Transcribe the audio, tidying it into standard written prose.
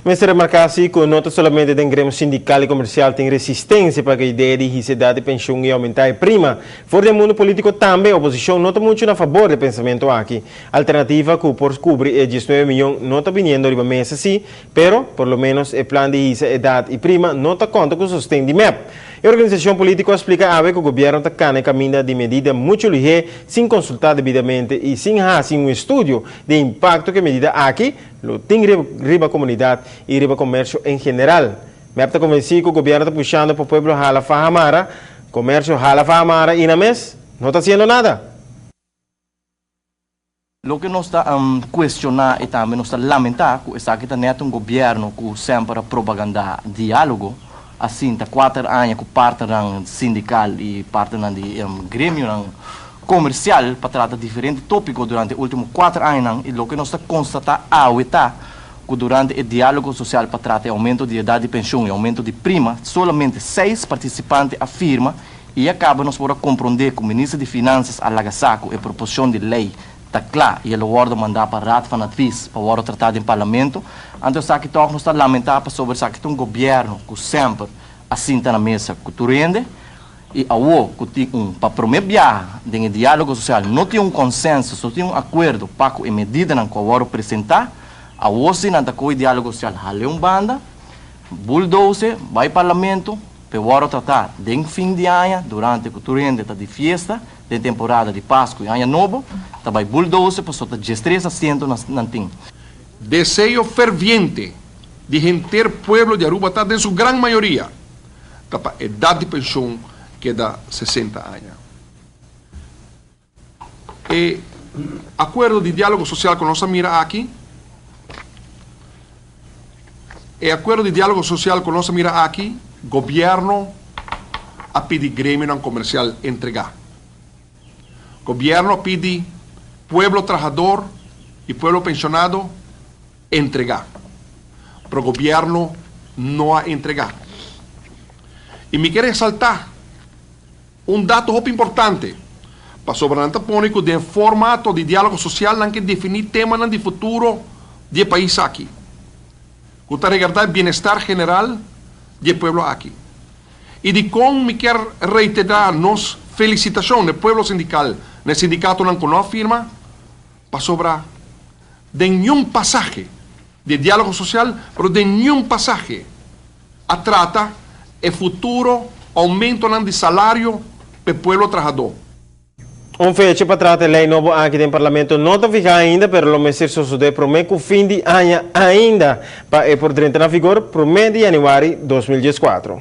Mester remarca si cu no ta solamente den gremio sindical y comercial tin resistencia pa cu e idea di hisa edad di pensioen y aumenta e prima. For di e mundo politico tambe oposicion no ta mucho na fabor di e pensamento aki. Alternativa cu por cubri e 19 miyon no ta biniendo riba mesa si, pero por lo menos e plan di hisa edad y prima no ta conta cu sosten di mep. E organisacion politico a splica awe cu gobierno ta cana e caminda di medida mucho lihe sin consulta debidamente y sin haci un estudio di e impacto cu e medida aki lo tin riba comunidad y riba comercio en general. Mep ta convenci cu gobierno ta pushando pa pueblo hala faha mara, comercio hala faha mara y na mes no ta haciendo nada. Loke nos ta cuestiona y tambe nos ta lamenta cu esaki ta net un gobierno cu semper a propaganda dialogo, a sinta cuater aña cu partnernan sindical y partnernan di gremionan comercial pa trata diferente topico durante e ultimo cuater añanan y loke nos ta constata awe ta cu durante e dialogo social pa trata e aumento di edad di pensioen y aumento di prima solamente seis participante a firma y a caba nos por a compronde cu Minister di Finanzas a laga sa cu e proposicion di ley ta cla y e lo wordo manda pa Raad van Advies pa wordo trata den Parlamento. Anto esaki toch nos ta lamenta pasobra esaki ta un gobierno cu semper a sinta na mesa cu tur hende y awo cu tin un pa prome biaha den e dialogo social no tin un consensus, no tin un acuerdo pa cu e medidanan cu a wordo presenta, awo si nan ta coge dialogo social hale un banda, bulldoze, bay Parlamento p'e wordo trata den fin di aña durante cu tur hende ta di fiesta. Den temporada di Pascu y Aña Nobo ta bay bulldozer pasobra ta 13 asiento nan tin. Deseo ferviente di henter pueblo di Aruba ta den su gran mayoria ta pa edad di pensioen keda 60 aña. E acuerdo di dialogo social cu nos a mira aki, e acuerdo di dialogo social cu nos a mira aki, gobierno a pidi gremionan comercial entrega. Gobierno a pidi pueblo trahador y pueblo pensionado entrega. Pero gobierno no a entrega. Y mi kier resalta un dato hopi importante, pasobra nan ta pone ku den formato di diálogo sosial nan ke definí temanan di futuro di e pais aki, ku ta regardá e bienestar general di e pueblo aki. I dikon mi kier reiterá nos felisitashon na e pueblo sindikal, na e sindikatonan ku no a firma, pasobra den niun pasahe di e diálogo sosial, pero den niun pasahe a trata e futuro oumentonan di salario p'e pueblo trahadó. Un fecha pa trata e lei nobo aki den Parlamento no ta fihá ainda, pero lo mester sosodé promé ku fin di aña ainda pa e por drenta na vigor promé di yanüari 2014.